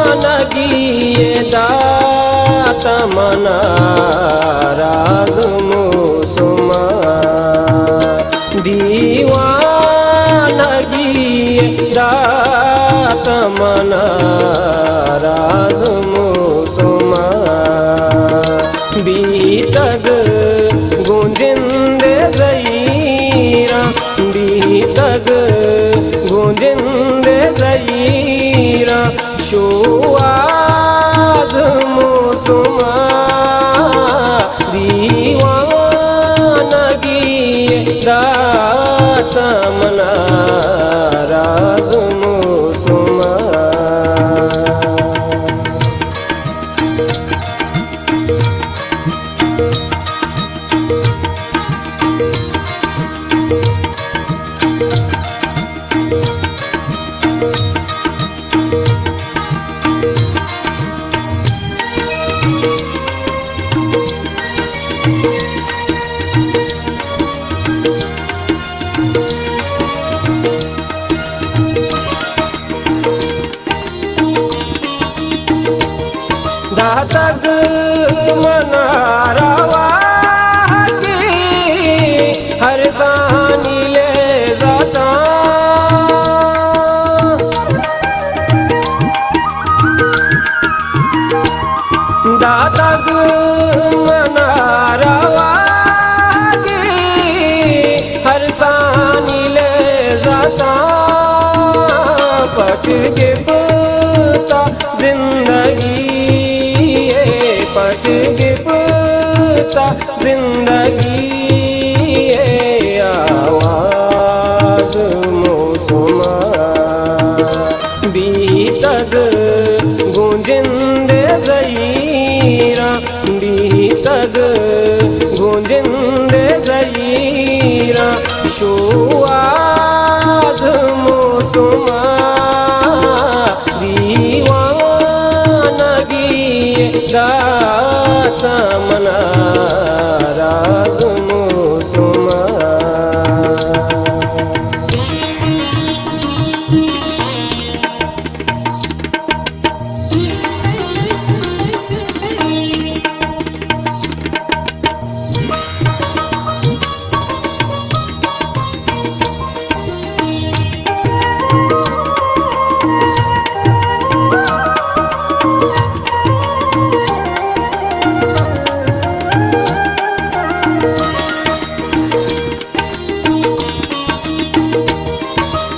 دیوانگی دات منا راز موسما، دیوانگی دات منا راز موسما۔ بیتگ گوں جند ءِ زہیراں، بیتگ گوں جند ءِ زہیراں، شوہاز موسما۔ دیوانگی دات منا راز موسما۔ داتگ منا رواگی ہر زانی لیزتاں۔ داتگ منا رواگی ہر زانی لیزتاں، پچ گپتا زندگی ءِ، پچ گپتا زندگی ءِ آواز موسما۔ بیتگ گوں جند ءِ زہیراں، بیتگ گوں جند ءِ زہیراں، شوہاز موسما۔ دیوانگی دات منا راز موسما۔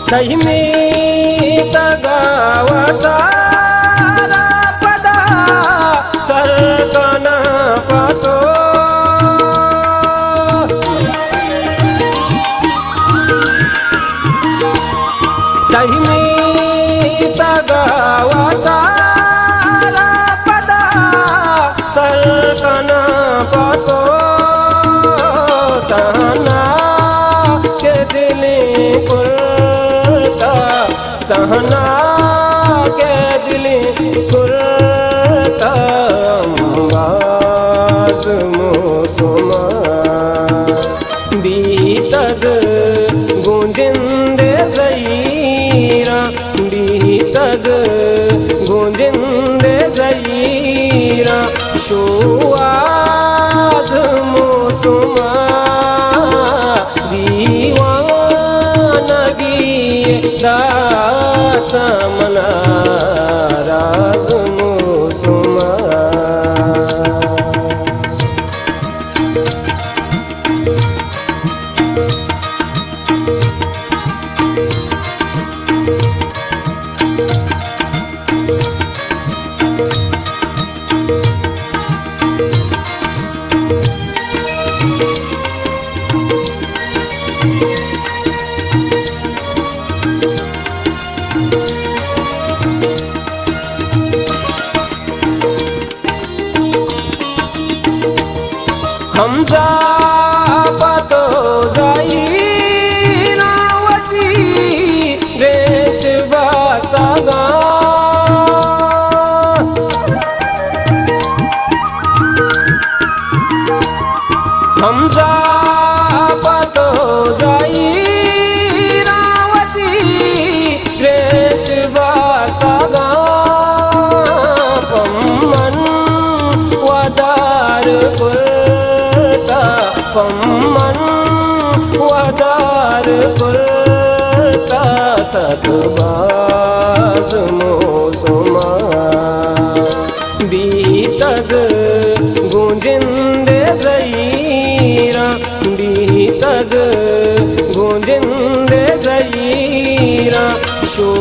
تئی میتگ ءَ وتارا پدا سر کناں پہ تو۔ تئی میتگ ءَ وتارا پدا سر کناں پہ تو، تہنا کہ دلیں کرتا، تہنا کہ دلیں کرتا، امباز موسما۔ بیتگ گوں جند ءِ زہیراں، بیتگ گوں جند ءِ زہیراں، شوہاز موسما۔ دیوانگی دات منا راز موسما۔ ودار کرتا صد باز موسماں، بیتگ گوں جند ءِ زہیراں، بیتگ گوں جند ءِ زہیراں، شو